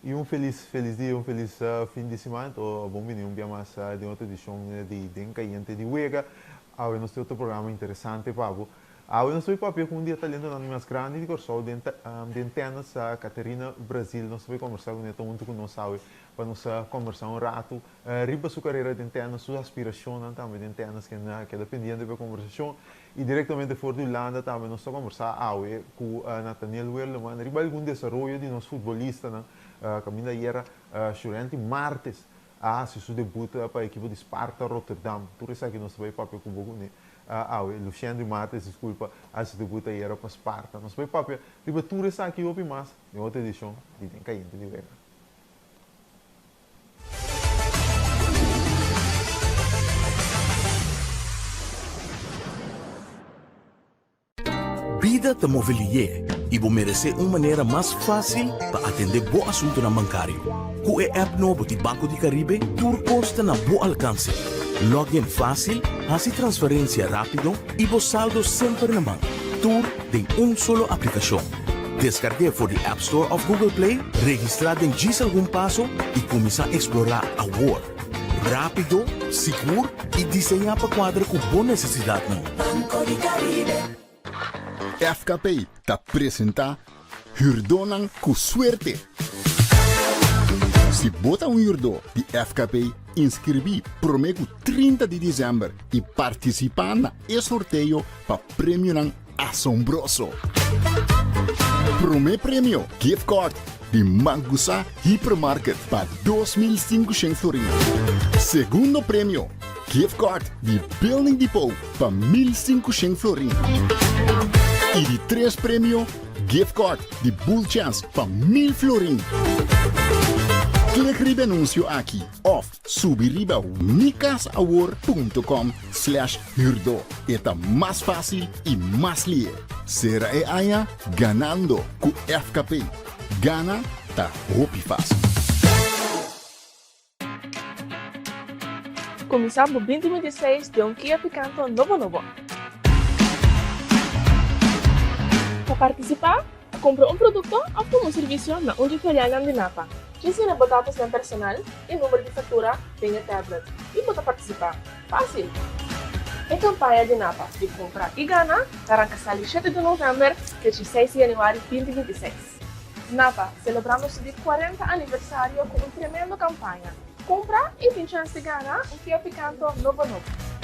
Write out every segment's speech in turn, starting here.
I un felis felis dia, un felis fin di siman. To bon bini un bia mas den otro edishon di Den Kayente di Wega. Awe nos tin otro programa interesante pa bo. Awe nos ta bai papia ku un di e talentonan di mas grandi di Kòrsou den den tènis, Caterina Brazil. Nos ta bai kòmbersá kuné ta huntu ku nos awe pa nos kòmbersá un ratu riba su karera den tènis, su aspirashonnan tambe den tènis ken a keda pendiente pa e kòmbersashon. I direktamente for di Hulanda tambe nos ta kòmbersá awe ku Nathaniel Werleman riba algun desaroyo di nos futbolistanan kaminda ayera Shurenti Martes a hasi su debut pa ekipo di Sparta Rotterdam. Tur esaki nos ta bai papia ku bo kuné awe. Lucien Martes, disculpa, a hasi debut ayera pa Sparta. Nos bai papia riba tur esaki i hopi mas den otro edishon di Den Kayente di Wega. Bida ta move lié i bo meresé un manera mas fásil pa atendé bo asuntunan bankario. Ku e app nobo di Banco di Caribe tur kos ta na bo alkanse. Log in fásil, hasi transferensia rápido i bo saldo semper na man. Tur den un solo aplikashon. Deskarg'é for di App Store òf Google Play, registrá den djis algun paso i kuminsá eksplorá awor! Rápido, sigur i diseñá pa kuadra ku bo nesesidatnan. Banco di Caribe. FKP ta presentá Hürdónan ku Suerte! Si bo ta un hürdó di FKP, inskribí promé ku 30 di desèmber i partisipá na e sorteo pa premionan asombroso! Promé premio, gift card di Mangusa Hypermarket pa 2500 florin. Segundo premio, gift card di Building Depot pa 1500 florin. I di tres premio, gift card di Bull Chance pa 1000 florin. Klik riba e anuncio aki of Subi riba mikasawor punto com slash huurdo. E ta mas fácil i mas lihe. Sera e aña ganando ku FKP. Gana ta hopi fácil. Kuminsá bo 2026 den un Kia Picanto nobo nobo. Pa partisipá, Kumpra un produkto òf tuma un servisio na un di filialnan di Napa. Djis yena bo datosnan personal i number di faktura den e tablet i bo ta partisipá. Fásil! E kampaña di Napa di Kumpra i Gana ta ranka sali shete di novèmber te dieseis di yanüari binti 26. Napa, selebrando su di kuarenta aniversario ku un tremendo kampaña. Kumpra i tin chèns di gana un Kia Picanto nobo nobo.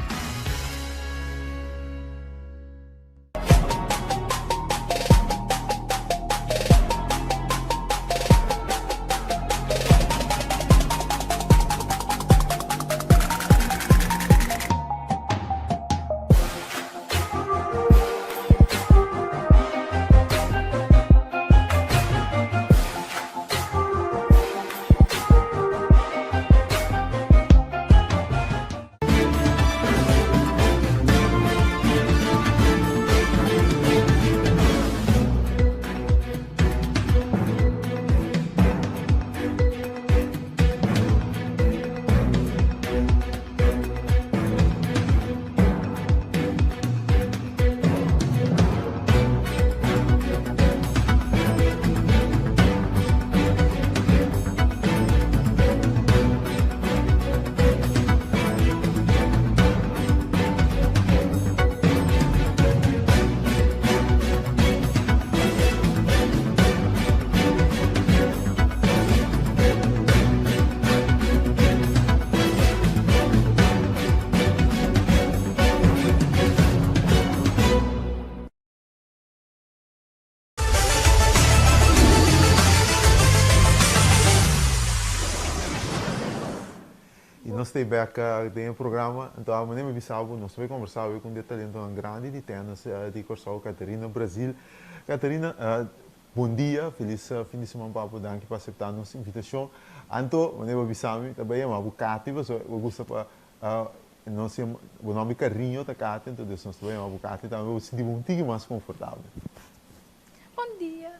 Y nos ta bek den e programa. Anto a manera mi bisa bo, nos ta bay conversa awe cu un di e talentonan grandi di tennis di Corsou, Caterina Brazil. Caterina, bon dia, feliz fin di siman pa bo, danki pa acepta nos invitacion. Anto, manera bo bisa mi, ta bay yama bo Cathy pasobra bo gusta pa Nos yama, bo nomber cariño ta Katia, entonces nos ta bai yama bo Katia tambe pa bo sinti bo un tiki mas confortabel. Bon dia.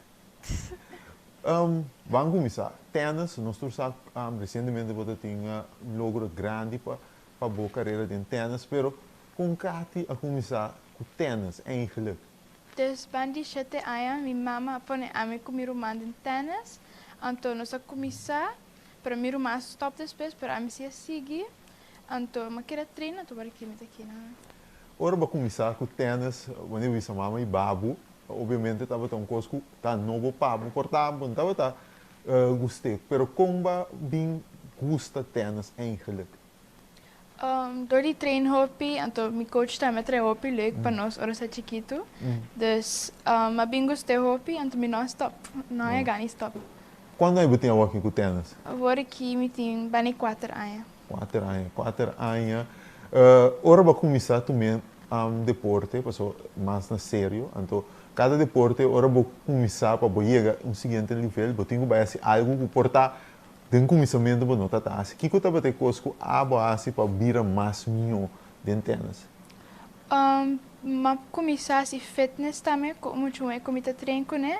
Ban cuminsa. Tennis, nos tur sa recientemente bo ta tin un logro grandi pa pa bo carera den tennis, pero con Katia a cuminsa cu tennis eigenlijk? Dus ban di shete aña mi mama a pone ami cu mi ruman den tennis. Anto nos a kuminsá, pero mi ruman a stòp despues, pero ami si a sigui. Anto mi a keda train, anto awor aki mi ta aki nan. Ora bo a kuminsá ku tènis, bo a bisa mama i babu, obviamente tabata un kos ku ta nobo pa bo, por ta bo no tabata gust'é, pero kon bo a bin gusta tènis eigenlijk? Dor di train hopi, anto mi coach tambe a trae hopi leuk pa nos ora sa chikitu. Dus mi a bin gust'é hopi, anto mi no a stop, no a yega ni stop. Cuando aña bo tin awor aki cu tennis? Awor aki mi tin bani cuater aña. Cuater aña, cuater aña. Ora bo a cuminsa tuma deporte, paso mas na serio, anto cada deporte ora bo cuminsa pa bo yega un siguiente nivel, bo tin cu bay haci algo cu por ta Den kuminsamentu bo no ta ta hasi. Kiko tabata e kos ku abo a hasi pa bira mas mihó den tènis? M'a kuminsá hasi fitness tambe ku un mucha muhé ku mi ta train kuné.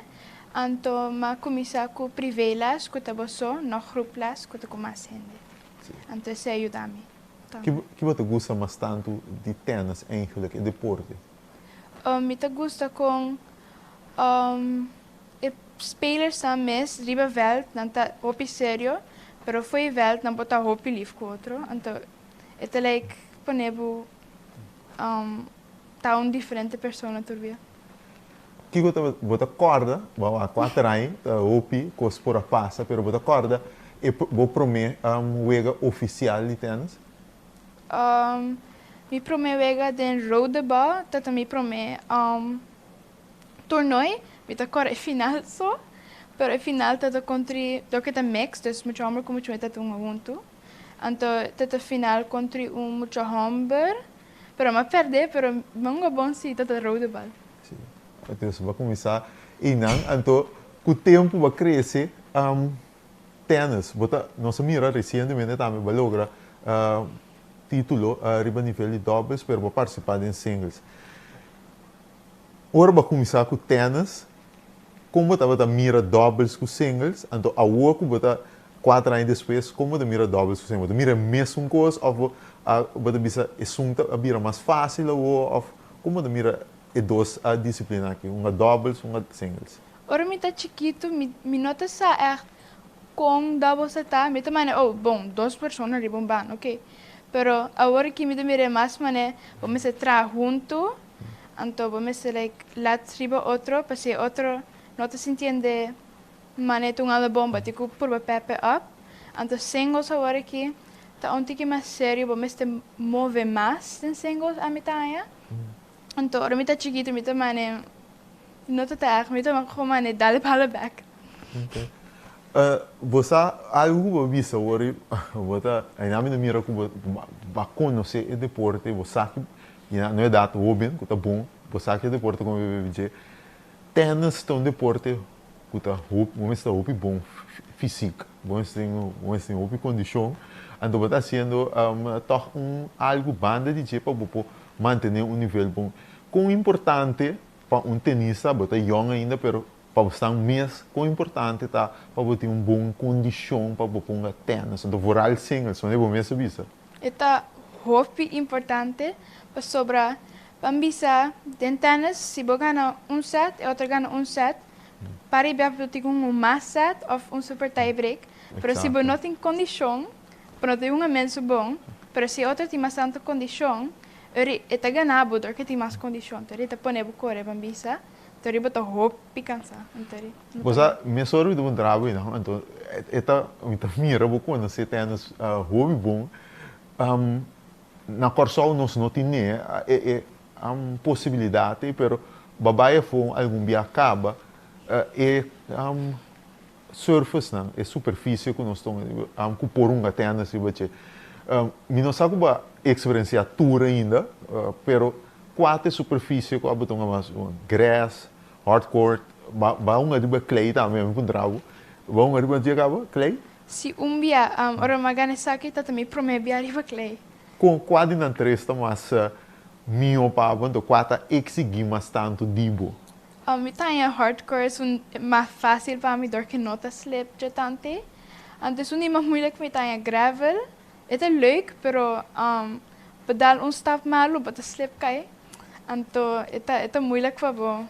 Anto m'a kuminsá ku privéles ku ta bo so, no gruples ku ta ku mas hende. Anto esei a yuda mi tambe. Ki bo ta gusta mas tantu di tènis eigentlik, e deporte? Mi ta gusta kon E spelersnan mes riba veld nan ta hopi serio, pero fo'i veld nan por ta hopi lif ku otro, anto e ta like pone bo ta un diferente persona tur bia. Kiko ta bo ta kòrda, bo a wak kuater aña ta hopi kos por a pasa, pero bo ta kòrda e bo promé wega ofisial di tènis? Mi promé wega den Rode Bal ta ta mi promé Toernooi, mi ta kòrda e final so, pero e final ta ta kontri dor ke ta mix, dus mucha hòmber ku mucha muhé ta tunga huntu. Anto ta ta final kontri un mucha hòmber, pero mi a pèrdè, pero mi a hunga bon si, ta ta rode bal. Si, dus bo a kuminsá einan, anto ku tempu bo a krese tènis, bo ta, nos a mira resientemente tambe bo a logra título riba nivel di dòbels, pero bo a partisipá den singles. Ora bo a kuminsá ku tènis, kon bo tabata mira dòbels ku singles? Anto awor ku bo ta kuater aña despues, kon bo ta mira dòbels ku singles? Bo ta mira e mesun kos òf bo a bo ta bisa esun ta a bira mas fásil awor òf kon bo ta mira e dos disiplina aki, un a dòbels, un a singles? Ora mi ta chikitu mi mi no ta sa ègt kon dòbels ta ta, mi ta mane oh bon dos persona riba un banda oke, pero awor aki mi ta mira e mas mane bo mester traha huntu. Anto bo mester like lat riba otro pa si e otro no ta sintiende mane ta un ala bon bo tin ku purba pepe up. Anto singles awor aki ta un tiki mas serio bo mester move mas den singles ami ta haña. Anto ora mi ta chikito mi ta mane no ta ta erg mi ta gewoon mane dal e bala bek. Bo sa algu ku bo bisa awor bo ta ainda mi ta mira ku bo a konosé e deporte bo sa ki I na no edat hoben ku ta bon, bo sa ki e deporte ku mi bebe dje. Tennis ta un deporte ku ta hopi, bo mester ta hopi bon fisik, bo mester tin, bo mester tin hopi kondishon. Anto bo ta hasiendo tòg un algu banda di dje pa bo por mantené un nivel bon. Kon importante pa un tenista, bo ta yòn ainda, pero pa bo sta mes, kon importante ta pa bo tin un bon kondishon pa bo ponga tennis, anto vooral singles, manera bo mes a bisa. E ta hopi importante pasobra ban bisa den tennis si bo gana un set e otro gana un set pa riba bo tin un mas set of un super tie break pero si bo no tin kondishon bo no tin un amensu bon pero si e otro tin mas tantu kondishon e ta gana bo dor ke tin mas kondishon e ta pone bo kore ban bisa Tori bo ta hopi cansa Antori. Bo sa mesora mi ta puntra bo einan anto e ta mi ta mira bo conoce tennis hopi bon na Corsou nos no tin e e posibilidad ei pero bo a bai afo algun bia caba e surface nan e superficie cu nos ta cu por hunga tennis riba dje mi no sa cu bo a experiencia tur ainda pero Kua ta e superfisie ku abo ta hunga mas? Gras, hard court, ba ba hunga riba clay tambe, mi puntra bo. Ba hunga riba dje kaba, clay? Si un bia, ora mi a gana esaki ta ta mi prome bia riba clay. Kon kua di nan tres ta mas mihó pa bo, anto kua ta eksigí mas tantu di bo? Mi ta haña hard court esun mas fásil pa mi dor ke no ta slip dje tante. Anto esun di mas moeilijk mi ta haña gravel. E ta leuk pero bo dal un stap malu bo ta slip kai anto e ta e ta moeilijk pa bo.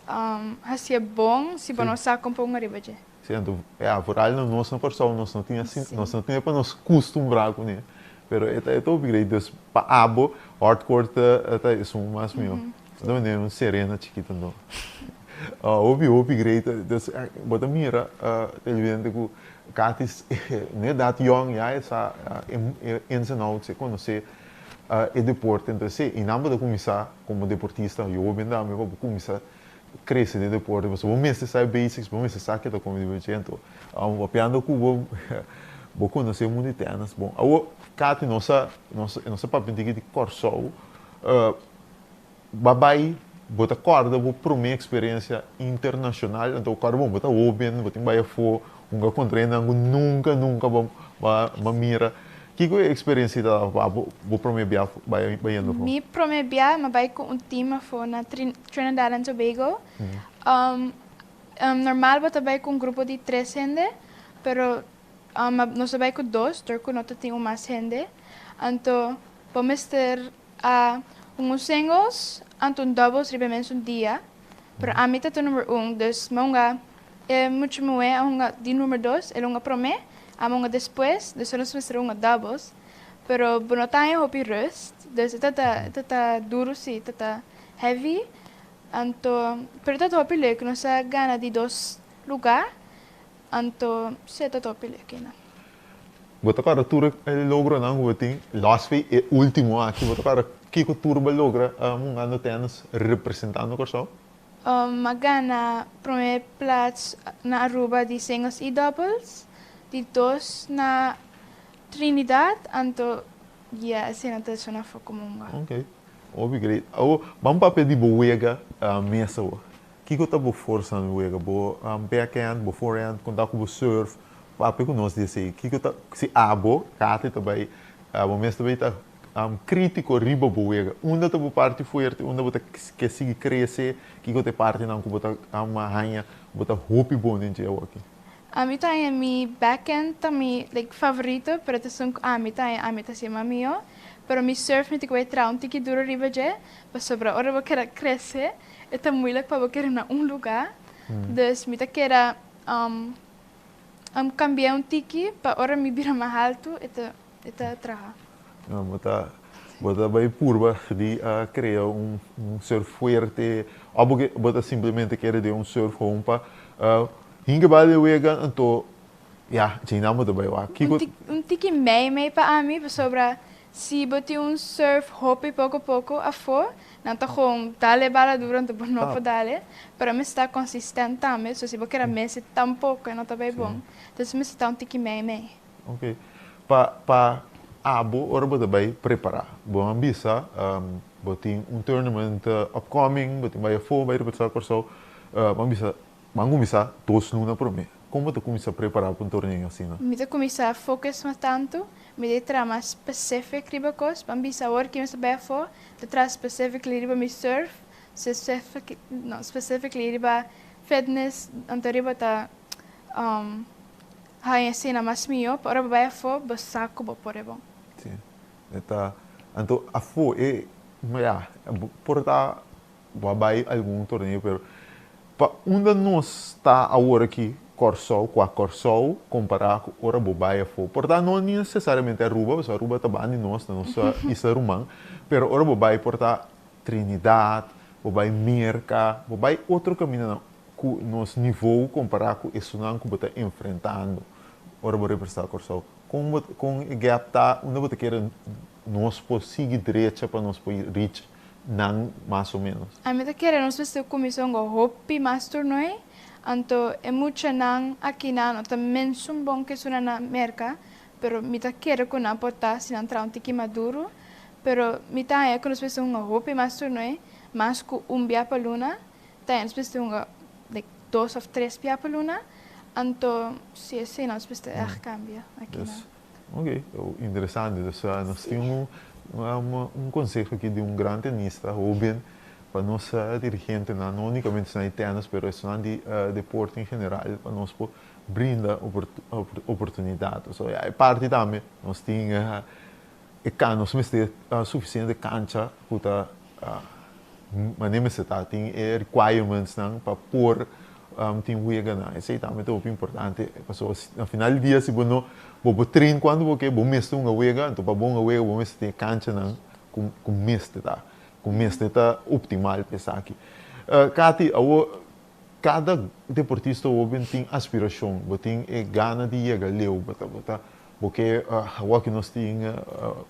Hacié bon si bo no sa con pa un ariba dje. Sí, anto, ya, vooral na nos na Kòrsou nos no tin asina, nos no tin pa nos kustumbrá kuné. Pero e ta e ta hopi great. Dus pa abo hard court ta esun mas mihó. Bo ta mende un serena chikito anto. Hopi hopi great. Dus bo ta mira televidente ku Katy na edat yòn ya e sa e ins and outs, e konosé e deporte. Entonces sí, i nan bo ta kuminsá komo deportista hoben tambe pa bo kuminsá krese den deporte pasobra bo mester sa e basics, bo mester sa ke ta komi di bo djento. Papiando ku bo, bo konosé mundu di tènis bon. Awor, Katy, nos a nos a papia un tiki di Kòrsou. Bo bai, bo ta kòrda bo promé eksperensia internashonal? Anto kòrda bon, bo ta hóben, bo tin bai afó, hunga kontra hendenan ku nunka, nunka bo a mira. Kiko e eksperensia ta pa bo, bo promé bia bai bayendo afó? Mi promé bia mi a bai ku un team afó na Trinidad and Tobago. Normal bo ta bai ku un grupo di tres hende, pero nos a bai ku dos dor ku no ta tin un mas hende. Anto bo mester a hunga un singles anto un doubles riba e mesun dia, pero ami ta ta number un, dus mi a hunga e mucha muhé a hunga di number dos, el hunga promé, ami a hunga despues, dus nos mester hunga doubles, pero bo no ta haña hopi rust, dus e ta ta e ta ta duru si, e ta ta heavy, anto pero e ta ta hopi leuk, nos a gana di dos lugá, anto si e ta ta hopi leuk einan. Bo ta kòrda tur e logronan ku bo tin? Lòs fi e último aki, bo ta kòrda kiko tur bo a logra hungando tènis representando Kòrsou? Mi a gana promé plats na Aruba di singles i doubles, di dos na Trinidad, anto ya asina ta sona afó komo un gòl. Oké, hopi great. Awor, ban papia di bo wega mes awor. Kiko ta bo forsa na wega? Bo backhand, bo forehand, konta ku bo serve? Papia ku nos di esei. Kiko ta, si abo, Katy, ta bai, bo mes ta bai ta krítiko riba bo wega. Unda ta bo parti fuerte? Unda bo ta ke sigui krese? Kiko ta e partinan ku bo ta haña bo ta hopi bon den dje awoki? Ami ta haña mi backhand ta mi like favorito, pero ta esun ku ami ta haña ami ta hasi mas mihó. Pero mi serve mi tin ku bai traha un tiki duro riba dje, pasobra ora bo keda krese e ta moeilijk pa bo keda na un lugá. Dus mi ta keda kambia un tiki pa ora mi bira mas haltu e ta e ta traha. Bo ta bo ta bai purba di krea un surf fuerte òf bo ke bo ta simplemente kere den un surf gewoon pa hinka bal den wega anto ya djeinan bo ta bai wak. Kiko. Un tiki mei mei pa ami pasobra si bo tin un surf hopi poko poko afó nan ta gewoon dal e bala duro anto bo no por dal e pero mester ta konsistent tambe so si bo keda mester tampoko e no ta bai bon entonces mester ta un tiki mei mei. Ok. Pa pa abo ora bo ta bai prepara. Bo a bisa bo tin un tournament upcoming, bo tin bai afó, bai representá Kòrsou. Bo a bisa ban kuminsá dos luna promé. Kon bo ta kuminsá prepará pa un torneo asina? Mi ta kuminsá focus mas tantu. Mi ta traha mas specific riba kos. Ban bisa awor ki mi sta bai afó, ta traha specifically riba mi surf, specific no specifically riba fitness, anto riba ta Haña asina mas mihó pa ora bo bai afó bo sa ku bo por e bon. Sí, e ta. Anto afó e, ya, por ta bo a bai algun torneo pero pa unda nos ta awor aki Kòrsou kua Kòrsou kompará ku ora bo bai afó por ta no nesesariamente Aruba pasobra Aruba ta banda di nos ta nos isla ruman pero ora bo bai por ta Trinidad bo bai Merka bo bai otro kamindanan Ku nos nivou kompará ku esunnan ku bo ta enfrentando ora bo representá Kòrsou? Kon bo kon e gap ta? Unda bo ta kere nos por sigui drecha pa nos por reach nan mas o ménos? Ami ta kere nos mester kuminsá un hopi mas tornoe, anto e muchanan akinan no ta mensun bon ku esunnan na Merka, pero mi ta kere ku nan por ta si nan traha un tiki mas duru, pero mi ta haña ku nos mester hunga hopi mas tornoe, mas ku un bia pa luna, Ta nos mester hunga like dos of tres bia pa luna, anto si esei nos mester ègt kambia aki nan. Ok, interesante. Dus nos tin un un konseho aki di un gran tenista hoben pa nos dirigentenan, no unikamente esnan di tènis pero esnan di deporte en general pa nos por brinda oportunidat. So ya e parti tambe nos tin e nos mester sufisiente kancha ku ta. Manera mester ta tin e requirements nan pa por tin wega nan. Esei tambe ta hopi importante pasobra na final di dia si bo no bo por train cuanto bo ke bo mester hunga wega anto pa bo hunga wega bo mester tin e canchanan cu cu mester ta cu mester ta optimal pa esaki. Katy awor cada deportista hoben tin aspiracion bo tin e gana di yega leu bo ta bo ta bo ke awor ki nos tin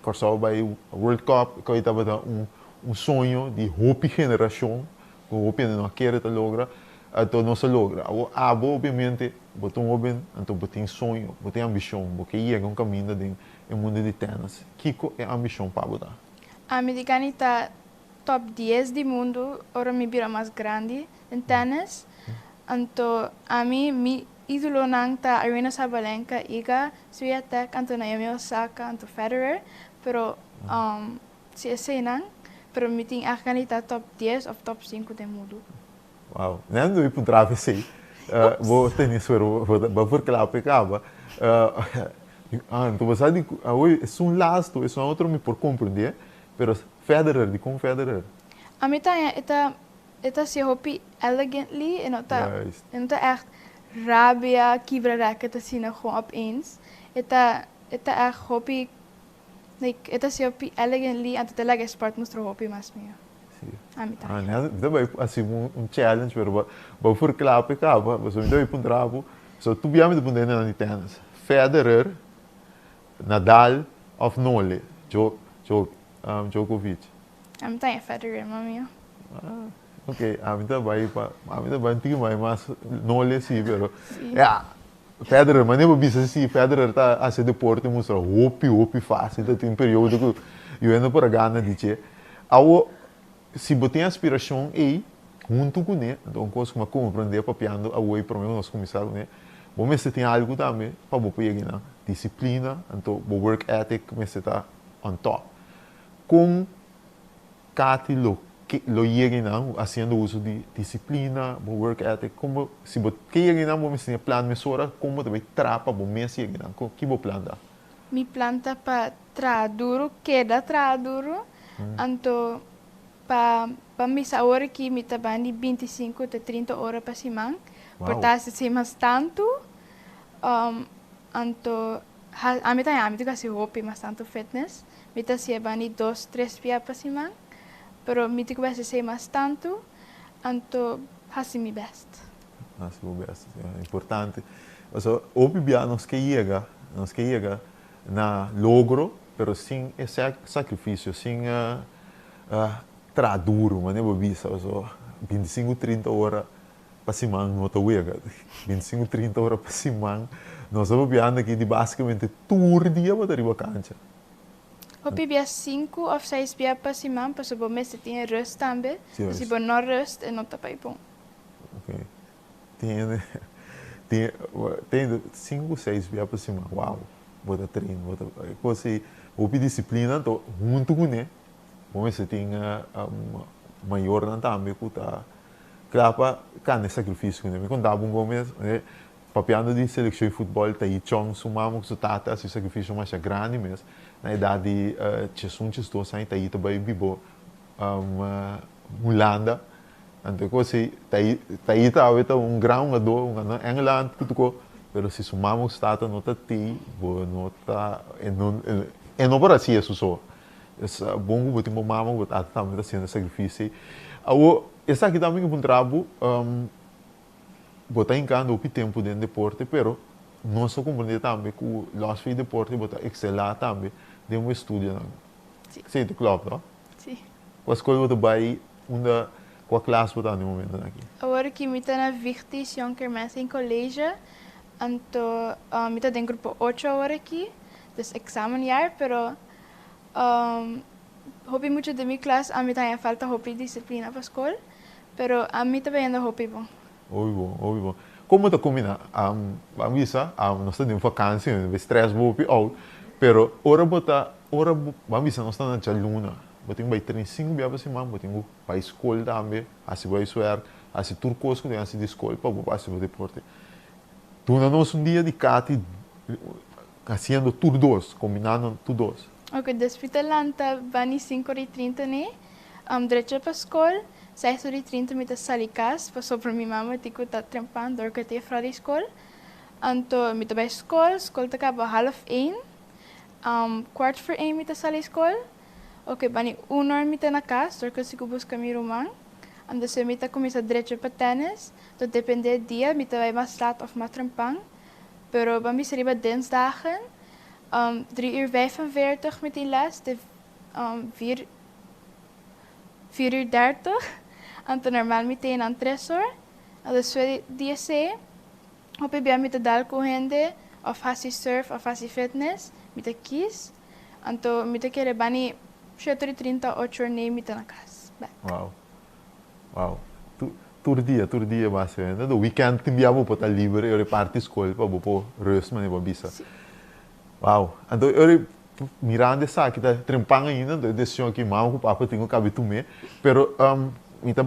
Corsou bay World Cup cu tabata un Un soño di hopi generashon ku hopi hende no a kere ta logra, anto nos a logra. Awor abo obiamente bo ta un hoben, anto bo tin soño, bo tin ambishon, bo ke yega un kaminda den e mundu di tènis. Kiko e ambishon pa bo ta? Ami di gani ta top dies di mundu ora mi bira mas grandi den tènis. Anto ami mi idolonan ta Aryna Sabalenka, Iga Swiatek, anto Naomi Osaka, anto Federer, pero Si eseinan, pero mi tin echt gana di ta top dies of top sinku den mudu. Wow, nan debe puntra esei. Bo tene suero, bo por kla pa e kaba. Anto bo sa di ku awe esun lastu, esun otro mi por komprendé, pero Federer, dikon Federer? Ami ta haña e ta e ta hasié hopi elegantly, e no ta e no ta echt rabia, kibra racket asina gewoon opeens. E ta e ta echt hopi Like, e ta hasi hopi elegantly, anto ta laga e sport mustra hopi mas mihó. Sí. Ami ta. Ah, mi ta bai hasi un challenge, pero bo bo for kla pa e kaba, pasobra mi ta bai puntra bo, so tur bia mi ta puntra hendenan di tennis, Federer, Nadal of Nole, Djo Djo Djokovic? Ami ta haña Federer mas mihó. Ah, ok, ami ta bai pa, ami ta bai un tiki mai mas Nole si, pero ya. Federer, manera bo bisa si Federer ta haci deporte mustra hopi hopi facil, ta tin periodo cu yo no por a gana di dje. Awo si bo tin aspiracion ey hunto cune, anto un cos cu mi a comprende papiando awo y prome cu nos cuminsa cune, bo mester tin algo tambe pa bo por yega eynan, disciplina, anto bo work ethic mester ta on top. Con Katy lo ke lo yega einan hasiendo uso di disiplina, bo work ethic, kon bo si bo ke yega einan bo mester tin e plan mesora kon bo ta bai traha pa bo mes yega einan, kon ki bo plan ta? Mi plan ta pa traha duru, keda traha duru, anto pa pa misa awor aki mi ta bandi 25 te 30 ora pa siman, por ta hasi esei mas tantu, anto ha ami ta haña ami ta hasi hopi mas tantu fitness. Mi ta hasié bani dos, tres bia pa siman, pero mi tin ku bai hasi mas tantu, anto hasi mi bèst. Hasi bo bèst, ya, importante. Pasobra hopi bia nos ke yega, nos ke yega na logro, pero sin e sakrifisio, sin traha duru, manera bo bisa, pasobra bintisinku, trinta ora pa siman no ta wega. Bintisinku, trinta ora pa siman, nos ta papiando aki di basikamente tur dia bo ta riba kancha. Hopi bia sinku òf seis bia pa siman pasobra bo mester tin e rust tambe. Si bo no rust e no ta bai bon. Ok. Tin tin tin sinku seis bia pa siman. Wow! Bo ta train, bo ta e kos ei hopi disiplina anto huntu kuné bo mester tin mayornan tambe ku ta kla pa kanda e sakrifisio kuné. Mi konta bo un gomez Papiando di seleccion di futbol ta Yichong su mama cu su tata haci sacrificio masha grandi mes. Na edad di chesun chesdos aña ta Yi ta bay bibo Hulanda. Anto e cos ey ta Yi ta Yi ta awe ta un gran hungador, un hungador na Engeland cu tuco, pero si su mama cu su tata no ta tey bo no ta e no e no por haci eso so. Es bon cu bo tin bo mama cu bo tata tambe ta haciendo e sacrificio ey. Awor esaki tambe mi puntra bo. Bo ta hincando hopi tempo den deporte, pero nos a comprende tambe cu los fi deporte bo ta excela tambe den bo estudionan. Si. Si, ta klopt, no? Si. Cua scol bo ta bay, unda, cua klas bo ta na e momentonan aki? Awor aki mi ta na Vigtis Jonker Messing College, anto mi ta den grupo ocho awor aki, dus examenjaar, pero hopi mucha den mi klas ami ta haña falta hopi disciplina pa scol. Pero ami ta bayendo hopi bon. Hopi bon, hopi bon. Kon bo ta kumina? Ban bisa, nos ta den vakansi, bo stress bo hopi out, pero ora bo ta, ora bo, ban bisa nos ta na djaluna, bo tin ku bai tren sinku bia pa siman, bo tin ku bai skol tambe, hasi bo huiswerk, hasi tur kos ku tin hasi di skol pa bo hasi bo deporte. Duna nos un dia di Katy hasiendo tur dos, kombinando tur dos. Ok, despues ta lanta bani sinku ora i trinta ne, drecha pa skol. 6 or y 30 mi ta sali cas, pasobra mi mama tin cu ta trempan door cu e ta di scol. Anto mi ta bay scol, scol ta caba half 1. 12:45 mi ta sali scol. Ok, bani 1 or mi ta na cas, door cu si cu busca mi ruman. Anto si mi ta cuminsa drecha pa tennis, ta depende dia, mi ta bay mas laat of mas trempan. Pero pa mi riba dinsdagen, 3 uur 45 mi tin les, te 4, 4 uur 30. Anto normal mi tin aan 3 or. Anto dia C, hopi bia mi ta dal cu hende, of hasi surf of hasi fitness, mi ta kies. Anto mi ta kere bani 7 or 30, 8 or nee mi ta na cas. Back. Wow. Tur dia basicamente. Do weekend tin bia bo ta liber y reparti scol pa bo por rust mane pa bisa. Si. Wow. Anto eu mirando esaki ta trempan ainda, anto decision aki mama cu papa tin cu cabe tuma, pero mi ta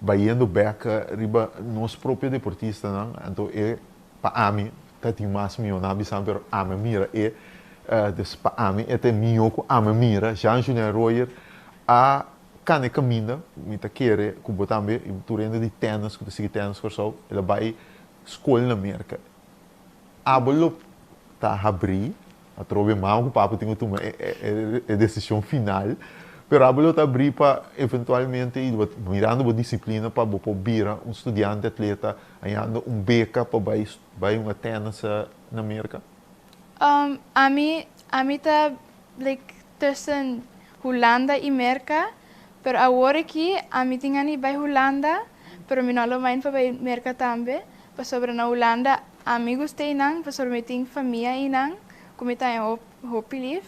bayendo back riba nos propio deportista nan, anto e pa ami ta tin mas mio na bisan, pero ami mira e dus pa ami e te mio cu ami mira Jean Julien Royer a cana caminda. Mi ta kere cu bo tambe tur hende di tennis cu ta sigui tennis Corsou, el a bay scol na Merca. Abo lo ta habri atrobe, mama cu papa tin cu tuma e decision final, pero abo lo ta habri pa eventualmente, mirando bo disciplina, pa bo por bira un studiante atleta hañando un beca pa bay un tennis na Merca? Ami ta like tussen Hulanda y Merca, pero awor aki ami tin gana bay Hulanda, pero mi no lo mind pa bay Merca tambe, pasobra na Hulanda ami gusta einan, pasobra mi tin famia einan, cu mi ta hopi lief.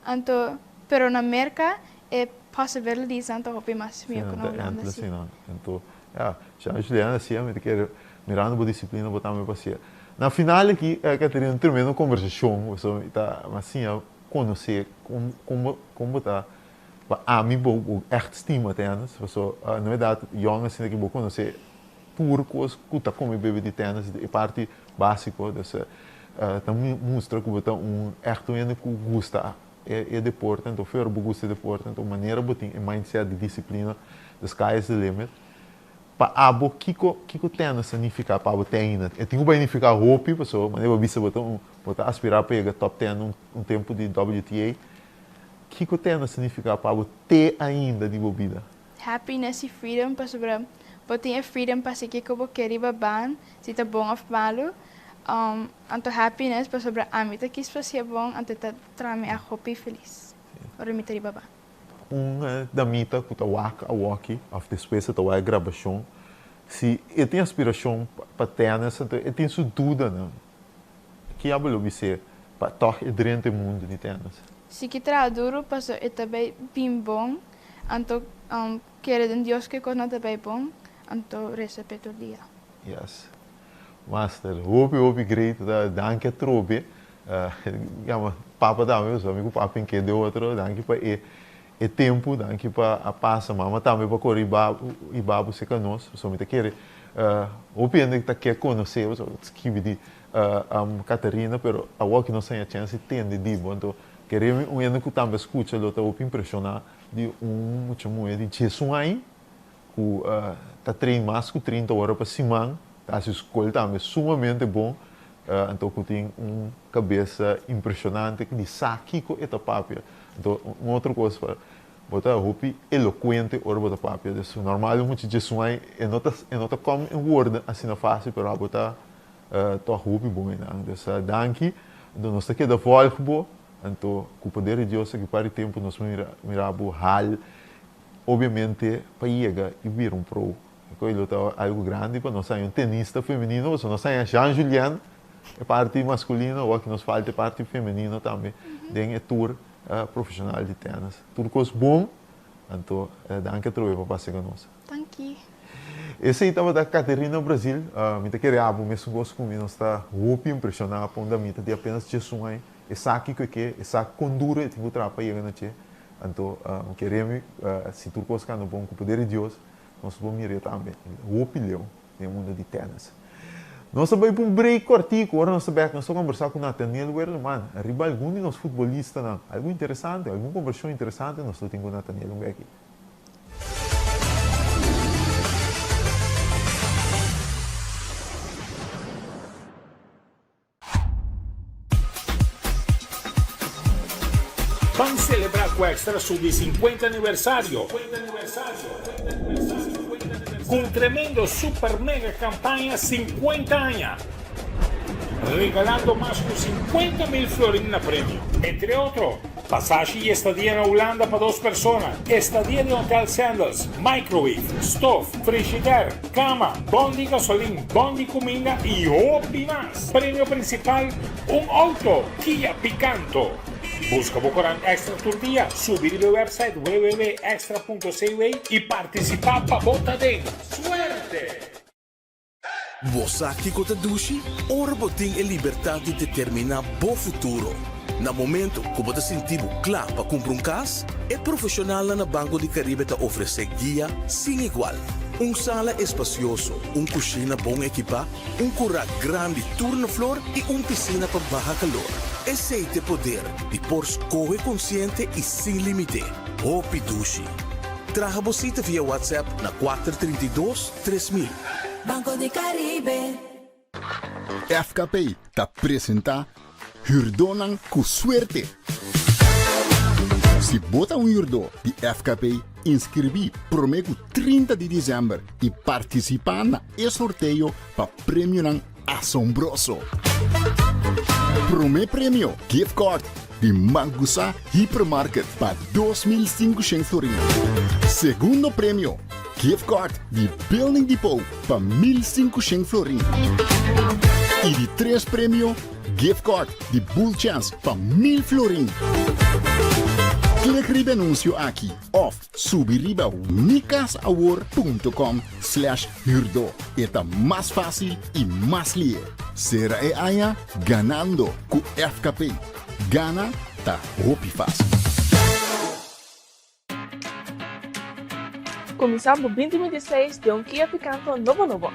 Anto, pero na Merca e possibilities nan ta hopi mas mihor cu na Hulanda. Si, anto, ja, Jean Juliana, si, mi ta kere mirando bo disciplina bo tambe pasia. Na final aki, Caterina, un tremendo conversacion, so ta asina conoce con ta pa ami bo echt stima tennis, so na verdad jong asina cu bo conoce tur cos cu ta come bebe di tennis, e parti basico, dus ta mustra cu bo ta un echt un hende cu gusta e deporte, anto fer bo gusta e deporte, anto manera bo tin e mindset di disciplina, the sky is the limit. Pa abo, kico tennis significa pa abo te ainda? E tin cu significa hopi, paso manera bo bisa bo ta un bo ta aspira pa yega top 10 un tempo di WTA. Kico tennis significa pa abo te ainda di bo bida? Happiness y freedom, pasobra bo tin e freedom pa haci kico bo kier riba baan, si ta bon of malo. Anto happiness, pasobra ami ta kies pa haci bon, anto ta traha mi hopi feliz. Ora mi ta riba baan. Un damita cu ta wak awoki, of despues ta wak grabacion, si e tin aspiracion pa tennis, anto e tin su duda, no? Ki abo lo bis'e pa toch e drenta e mundo di tennis? Si ke traha duro, paso e ta bay bin bon, anto kere den Dios cu cos nan ta bay bon, anto resa pe tur dia. Yes. Master, hopi hopi great, danki atrobe. Yama papa tambe, so ami cu papa in de otro, danki pa e tempo, danki pa a pasa, mama tambe pa core y babu seca nos, so mi ta kere, hopi hende ta kier conoce, so skibi di Caterina, pero awor cu nos haya chance tende di bo, anto kere un hende cu tambe scucha lo ta hopi impresiona di un mucha muher di 11 aña, cu ta train mas cu 30 ora pa siman, ta haci scol tambe sumamente bon, anto cu tin un cabes impresionante di sa kico e ta papia. Anto, un otro cos, bo ta hopi elocuente ora bo ta papia. Dus normal mucha 11 aña e no ta come in woorden asina facil, pero bo ta toch hopi bon einan. Dus danki. Anto nos ta keda volg bo. Anto cu poder di Dios aki par di tempo nos mira bo hal obviamente pa yega y bira un pro. Esey ta algo grandi pa nos un tenista femenino, so nos Jean Julien, e parti masculino, of cu nos falta e parti femenino tambe, den e tour profesional di tennis. Tur cos bon, anto danki atrobe pa pasa cu nos. Danki. Esey tabata Caterina Brasil, mi ta kere abo mes cos cu mi nos ta hopi impresiona pa un damita di apenas 11 aña. E sa kico e e sa con duro e tin cu traha pa yega na dje. Anto, kere si tur cos cana bon cu poder di Dios, nos por mira tambe hopi leu den mundo di tennis. Nos ta bay pa un break cortico, ora nos ta back, nos ta combersa cu Nathaniel Werleman, riba algun di nos futbolistanan, algo interesante, algun conversacion interesante nos tin cu Nathaniel un beki. Ban celebra cu Extra su di 50 aniversario cu un tremendo super mega campaña 50 aña, regalando mas cu 50 mil florin na premio. Entre otro, pasashi y estadia na Hulanda pa dos persona, estadia den Hotel Sandals, microwave, stof, frigidaire, cama, bon di gasolin, bon di cuminda y hopi mas. Premio principal, un auto Kia Picanto. Busca bo corant Extra tur dia, subi riba e website www.extra.cw y participa pa bo ta den. Suerte! Bo sa kiko ta dushi? Ora bo tin e libertat di determiná bo futuro. Na momento ku bo ta sinti bo kla pa kumpra un kas, e profeshonalnan na Banco di Caribe ta ofresé guia sin igual. Un sala espasioso, un kushina bon ekipá, un kurá grandi tur na flor i un pisina pa baha kalor. Esei t'e poder di por skohe konsiente i sin límite. Hopi dushi! Traha bo sita via WhatsApp na 432 3000. Banco di Caribe. FKP ta presentá Hürdónan ku Suerte! Si bo ta un hürdó di FKP, inskribí promé ku 30 di desèmber i partisipá na e sorteo pa premionan asombroso. Promé premio, gift card di Mangusa Hypermarket pa 2500 florin. Segundo premio, gift card di Building Depot pa 1500 florin. I di tres premio, gift card di Bull Chance pa 1000 florin. Klik riba e anuncio aki of Subi riba mikasawor punto com slash huurdo. E ta mas fácil i mas lihe. Sera e aña ganando ku FKP. Gana ta hopi fácil. Kuminsá bo 2026 den un Kia Picanto nobo nobo.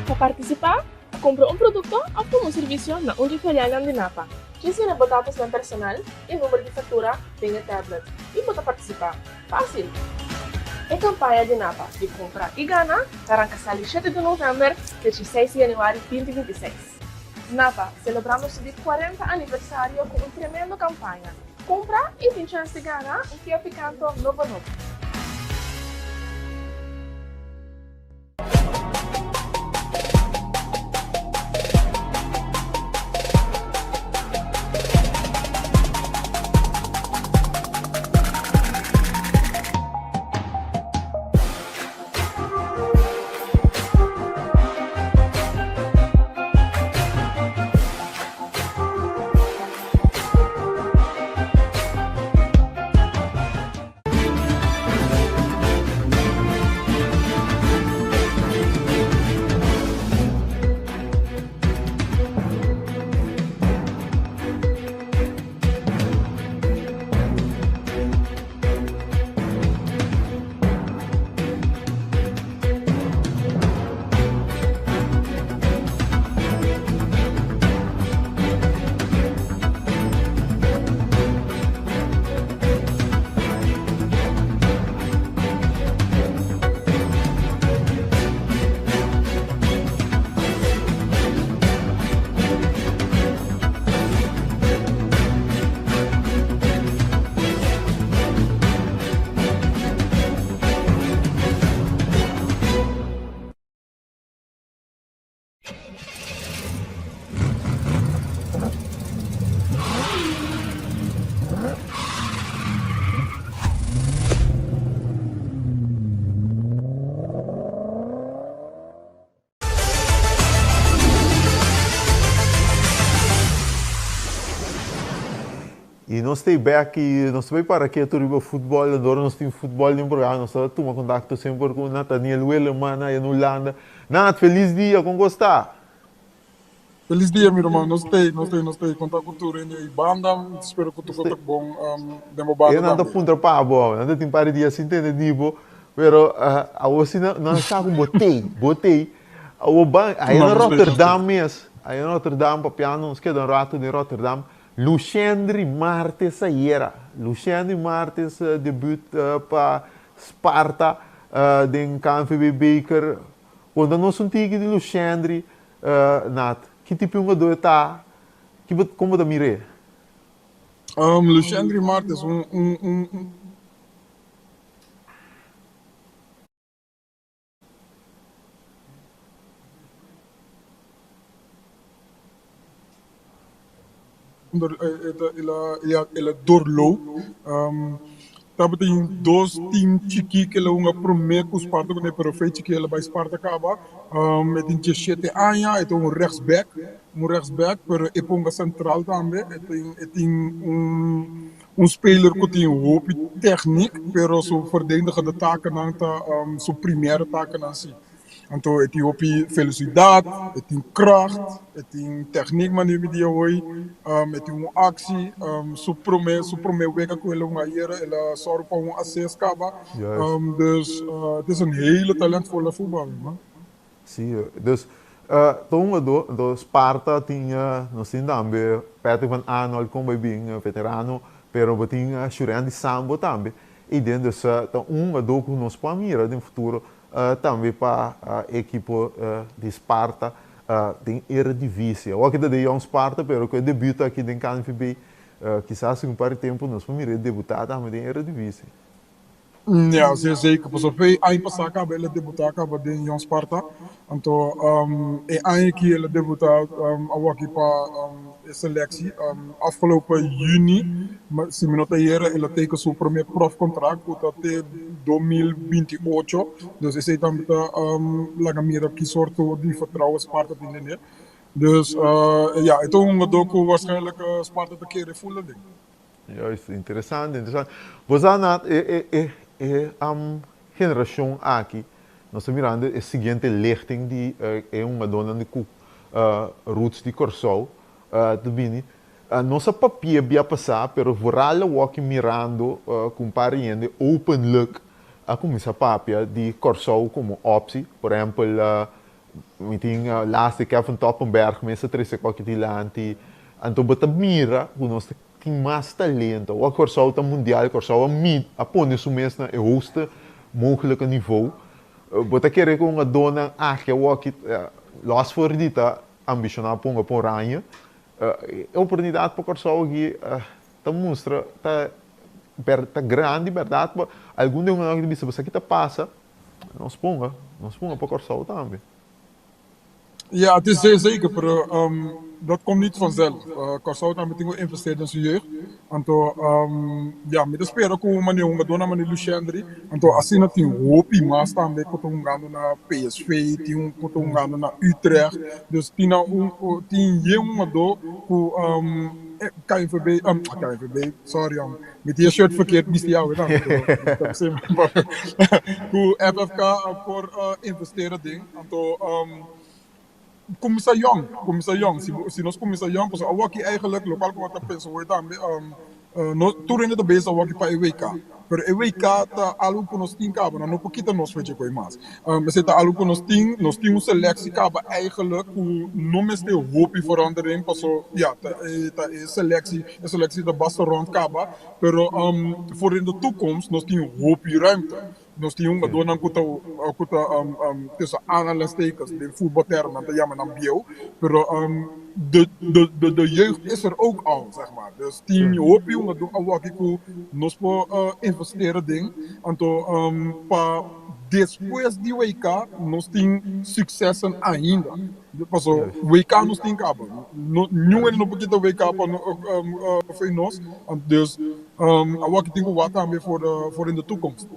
Pa partisipá, Kumpra un produkto òf tuma un servisio na un di filialnan di NAPA. Djis yena bo datosnan personal i number di faktura den e tablet i bo ta partisipá. Fásil! E kampaña di NAPA di Kumpra i Gana ta ranka sali shete di novèmber te dieseis di yanüari 2026. NAPA, selebrando su di 40 aniversario ku un tremendo kampaña. Kumpra i tin chèns di gana un Kia Picanto nobo nobo. Y nos ta bek y nos ta bay para ketu riba futbol, ora nos tin futbol den programa nos ta tuma contacto semper cu Nathaniel Willeman aya na Hulanda. Nat, felis dia, kon ku sta? Felis dia mi ruman, nos t'ei, nos t'ei, nos t'ei, konta ku tur hende ei banda, mi ta spera ku tur kos ta bon den bo banda E nan ta tambe. puntra pa bo, nan ta tin par di dia sin tende di bo, pero awor si nan nan sa ku bo t'ei, bo t'ei, awor ban, aya No, na nos t'ei, nos t'ei. Rotterdam mes, aya na Rotterdam, papiando nos keda un rato den Rotterdam, Luchendry Martes ayera, Luchendry Martes debut pa Sparta den KNVB Beker. Konta nos un tiki di Luchendry, Nat. Ki tipo hungador e ta? Ki bo, kon bo ta mir'é? Lucien Martes un un un. El a dorloop. Tabatin dos team chikí ku el a hunga promé ku Sparta kuné, pero fe chikí el a bai Sparta kaba. E tin diesshete aña, e ta un rechtsback, un rechtsback, pero e por hunga sentral tambe. E tin e tin un un speler ku tin hopi tèknik, pero su verdedigende takennan ta su primero takennan si. Anto e tin hopi velosidat, e tin kracht, e tin tèknik manera mi dia hoy, e tin un aksi. Su promé su promé wega ku el a hunga ayera el a sòru pa un assist kaba. Dus het is een hele talentvolle voetballer man. Si, dus ta un hungadó, anto Sparta tin nos tin tambe Patrick van Arnold kon bai bin veterano, pero bo tin Shurendi Sambo tambe ei den, dus ta un hungadó ku nos por a mira den futuro Tambe pa e ekipo di Sparta den Eredivisie. Awor aki ta den Jong Sparta, pero ku e debut aki den KNVB, kisas den un par di tempu nos por mira e debutá tambe den Eredivisie. Ja, zeer zeker. Pasobra fe aña pasá kaba el a debutá kaba den Jong Sparta. Anto e aña aki el a debutá awor aki pa e selectie. Afgelopen juni, si mi no ta yera, el a teken su prome profcontract cu ta te 2028. Dus esey tambe ta laga mira ki sorto di vertrouwen Sparta tin den e. Dus ja, e ta un hungador cu waarschijnlijk Sparta ta kere ful den. Juist, interesante, interesante. Bo sa na e e e generacion aki, nos ta mirando e siguiente lichting di e hungadornan di cu roots di Corsou ta bini. Nos a papia bia pasa, pero vooral awoki mirando cu un par di hende openlijk a cuminsa papia di Corsou como optie. Por ehempel, Mi tin laatste Kevin Toppenberg mes a trece koki dilanti. Anto bo ta mira ku nos ta tin mas talento. Awor Kòrsou ta mundial, Kòrsou a mid a pone su mes na e hoogste mogelike nivo. Bo ta kere ku un adónan aki awor ki los for di ta ambishoná pa hunga pa Oranje. E oportunidat pa Kòrsou aki ta mustra ta ta grandi bèrdat. Algun di e hungadónan aki ta bisa bo sa ki ta pasa. Nos ponga, nos ponga pa Kòrsou tambe. Ja, het is zeer zeker, pero um, dat komt niet vanzelf. Kòrsou tambe tin ku investeer den su jeugd. Anto, um, ja, mi ta spera ku manera hungadónan manera Luchendri, anto asina tin hopi mas tambe ku ta hungando na PSV, tin un ku ta hungando na Utrecht. Dus tin nan un, tin yen hungadó ku um, KNVB, um, KNVB, sorry, um, Mi tin e shirt verkeerd bisti awe tambe, pero mi ta bisa ku FFK por investera den. Anto kuminsá yòn, kuminsá yòn. Si si nos kuminsá yòn, pasobra awoki eigenlijk lokual ku bo ta pensa hoy tambe, no tur hende ta bezig awoki pa e WK. Pero e WK ta algu ku nos tin kaba, nan no por kita nos fecha koe mas. Esei ta algu ku nos tin, nos tin un selektie kaba eigenlijk ku no mester hopi verandering paso ya ta e ta e selektie. E selectie ta basta rond caba, pero for in de toekomst nos tin hopi ruimte. Nos tin hungadornan cu ta cu ta tussen aanhalingstekens den voetbaltermen nan ta yama nan bieu, pero de de de jeugd is er ook al, zeg maar. Dus tin hopi hungador awoki cu nos por investera den, anto pa despues di WK nos tin successen ainda. Paso WK nos tin kaba. No, niun hende no por kita WK pa fo'i nos. Dus awor aki tin ku wak tambe for for in de toekomst.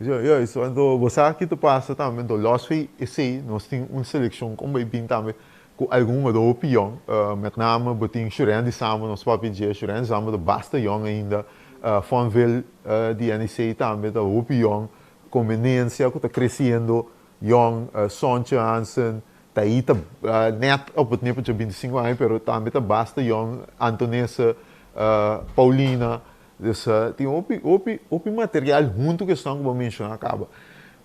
Ja, juist. Anto bo sa ki ta pasa tambe, anto los fi esei nos tin un selekshon kon bai bin tambe ku algun hungador hopi yòn. Met name bo tin Shurendi Sambo, nos papia dje, Shurendi Sambo ta basta yòn ainda. Fonville di NEC tambe ta hopi yòn. Conveniencia ku ta kresiendo. Yòn, Sontje Hansen, ta ei ta nèt op het nippertje bintisingu aña, pero tambe ta basta yòn, Antonese, Paulina, dus tin hopi, hopi, hopi material huntu ku esnan ku bo a menshoná kaba.